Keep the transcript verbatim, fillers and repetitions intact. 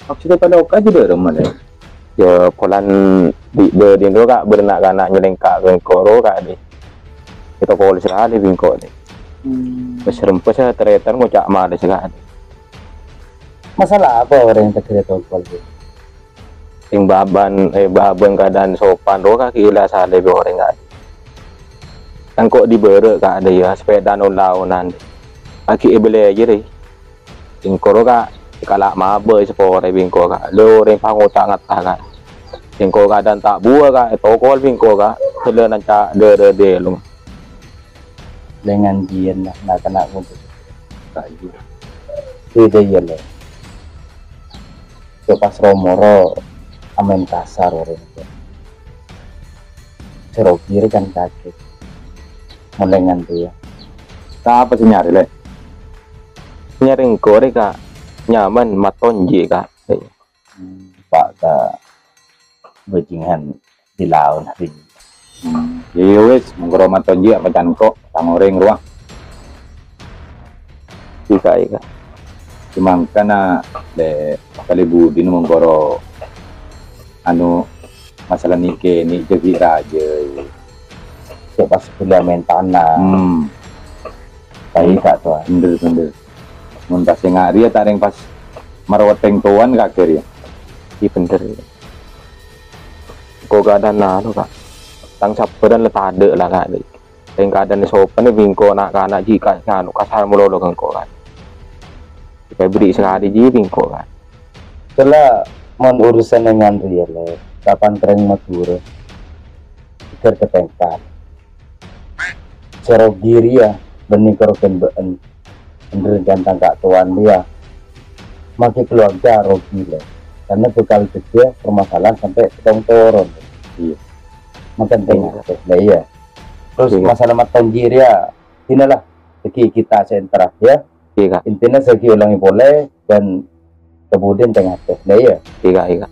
Maksudnya pada oka aja dâ' remma, Lè? Ya, polana di, di, di, Ka', bâdâ na'-kana' nyelengka' ka engko' ro, Ka', di. Ètokol sakalè bi' engko', di. Hmm. Pas rempes, ya, tarètan ngoca' malès, Ka', di. Masalah apa orèng tèghâ ètokol, Lè? Sèng bâ-abân, eh, bâ-abân keadaan sopan ro, Ka', ghi' la salè bi' orèng, Ka'. Engko' di bârâ', Ka', di, ya, sepèda non-laonan. Lagi èbâlâjâr, di. Sèngko' ro, Ka', èkala' mabâ' èsaporè bi' engko', Ka'. Lè orèng pangoca' ngatta, Ka'. Sèngko' keadaan ta' buwâ, Ka', ètokol bi' engko', Ka'. Sèllana ca' dârâ dâlem. Lengan biyen, nah, na'-kana' ngompol. Beda iya, Lè. Cok pas ro-moro amen kasar orèng. Sè rogi rè kan kagèt. Mon lengan rèya. Sapa sè nyarè, Lè? Nyarè engko' rè, Ka'. Nyaman matonji, Ka'. Hmm, Pak, Ka'. Bajingan di laon hari. Hmm. Ya, ya wis, monggo matonji apa can engko', tang orèng rowa. Ika, ika. Cuma kana, Lè, kalè budi monggo ro, anu, masalah nèka nè jâghi rajâ. Cok pas bâli mentana. Hmm. Baik, Kak, tuh. Bener, bener. Mun pas sè nga'rèya ta' rèng pas marweteng towan kagèr, ya. Iyâ, bener. Ko keadaan anu, Kak. Tang sabbhârân la tadâ' la, Kak. Teng keadaan sopan, bingko na'-kana' jika anu kasar malolo ka engko', Kak. Jika beri sekali ji bingko, Kak. Kala mon urusan dengan rèya, Lè, kapan kereng Madura? Geger ke tengkar. Sè rogi rèya, bânnè karo kèn bâ'en. Bhender ganteng ka' towan rèya. Make keluarga rogi, Lè. Karena bakal dhâddhiyâ permasalahan sampai tong toron. Iya. Makan tengah, Lè, iya. Terus masalah matonji rèya, inilah segi kita sè entar, ya. Iya, Kak. Intinya segi ulangi polè dan kemudian tengah teh, Lè, iya. Iya, Kak, iya, Kak.